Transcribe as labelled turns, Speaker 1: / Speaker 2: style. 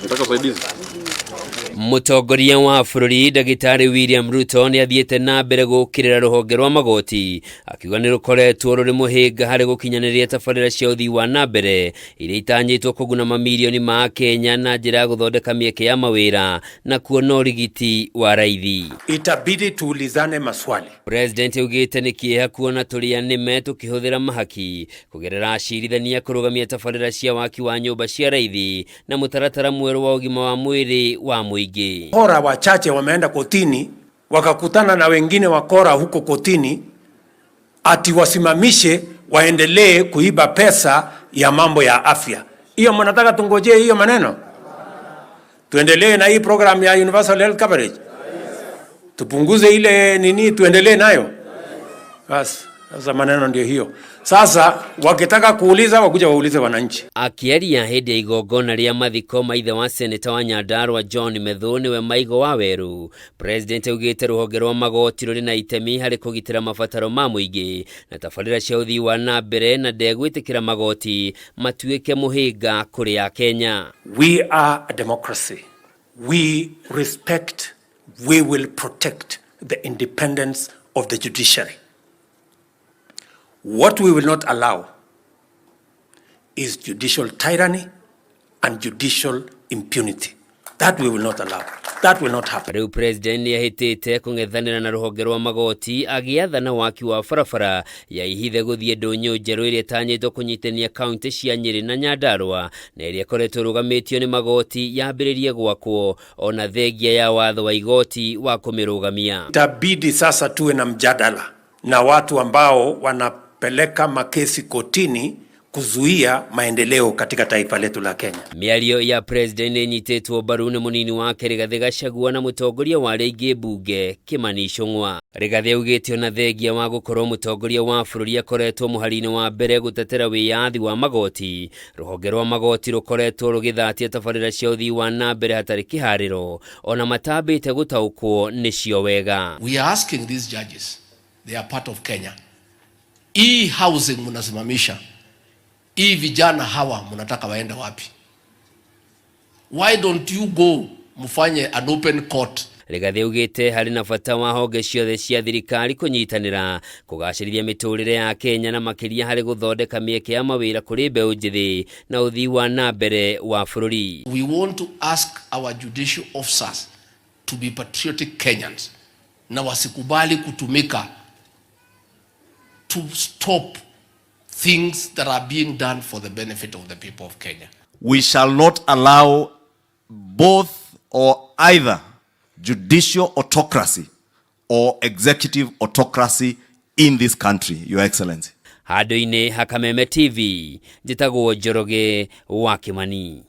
Speaker 1: Nataka usaidizi.
Speaker 2: Mũtongoria wa bũrũri Ndagĩtarĩ William Ruto nĩ athiĩte na mbere gũkĩrĩra rũhonge rwa magoti, akiuga nĩ rũkoretwo rũrĩ mũhĩnga harĩ gũkinyanĩria tabarĩra cia ũthii wa na mbere iria itanyĩtwo kũguna mamirioni ma Akenya na njĩra ya gũthondeka mĩeke ya mawĩra na kuona ũrigiti wa raithi.
Speaker 3: Itabidi tuulizane maswali.
Speaker 2: President augĩte nĩ kĩeha kuona tũrĩ anĩme tũkĩhũthĩra mahaki kũgerera acirithania kũrũgamia tabarĩra cia waki wa nyũmba cia raithi na mũtaratara mwerũ wa ũgima wa mwĩrĩ wa mũingĩ.
Speaker 3: Wakora wachache wameenda kotini wakakutana na wengine wakora huko kotini, ati wasimamishe waendelee kuiba pesa ya mambo ya afya. Hiyo mnataka tungojee hiyo maneno? Tuendelee na hii program ya universal health coverage, tupunguze ile nini, tuendelee nayo basi. Sasa maneno ndio hiyo. Sasa wakitaka kuuliza wakuja waulize wananchi.
Speaker 2: Akĩaria hĩndĩ ya igongona rĩa mathiko ma ithe wa seneta wa Nyandarua John Methu, nĩwe Maigo wa Weru, President augĩte rũhonge rwa magoti rũrĩ na itemi harĩ kũgitĩra mabataro ma mũingĩ na tabarĩra cia ũthii wa na mbere, na ndegwĩtĩkĩra magoti matuĩke mũhĩnga kũrĩ Akenya.
Speaker 3: We are a democracy. We respect, we will protect the independence of the judiciary. What we will not allow is judicial tyranny and judicial impunity. That we will not allow. That will not happen.
Speaker 2: Rĩu President nĩ ahĩtĩte kũng'ethanĩra na rũhonge rwa magoti agĩathana waki wa barabara ya Ihithe gũthiĩ ndũnyũ njerũ ĩrĩa ĩtanyĩtwo kũnyitania kaunti cia Nyĩrĩ na Nyandarua, na ĩrĩa ĩkoretwo ĩrũgamĩtio nĩ magoti yambĩrĩrie gwakwo ona thengia ya watho wa igoti wa kũmĩrũgamia.
Speaker 3: Itabidi sasa tuwe na mjadala na watu ambao wanapeleka makesi kotini kuzuia maendeleo katika taifa letu la Kenya.
Speaker 2: Mĩario ya President nĩ ĩnyitĩtwo mbaru nĩ mũnini wake Rigathĩ Gachagua na mũtongoria wa arĩa aingĩ mbunge Kimani Ichung'wa. Rigathĩ augĩte ona thengia wa gũkorwo mũtongoria wa bũrũri akoretwo mũhari-inĩ wa mbere gũtetera wĩyathi wa magoti, rũhonge rwa magoti rũkoretwo rũgĩthatia tabarĩra cia ũthii wa na mbere hatarĩ kĩharĩro ona matambĩte gũtaũkwo nĩcio wega.
Speaker 4: We are asking these judges, they are part of Kenya. Hii housing mnasimamisha, hii vijana hawa mnataka waende wapi? Why don't you go mfanye an open court?
Speaker 2: Rigathĩ augĩte harĩ na bata wa honge ciothe cia thirikari kũnyitanĩra kũgacĩrithia mĩtũrĩre ya Kenya, na makĩria harĩ gũthondeka mĩeke ya mawĩra kũrĩ mbeũ njĩthĩ na ũthii wa na mbere wa bũrũri.
Speaker 4: We want to ask our judicial officers to be patriotic Kenyans na wasikubali kutumika to stop things that are being done for the benefit of the people of Kenya.
Speaker 5: We shall not allow both or either judicial autocracy or executive autocracy in this country, Your Excellency.
Speaker 2: Handũ-inĩ ha Kameme TV, njĩtagwo Njoroge wa Kimani.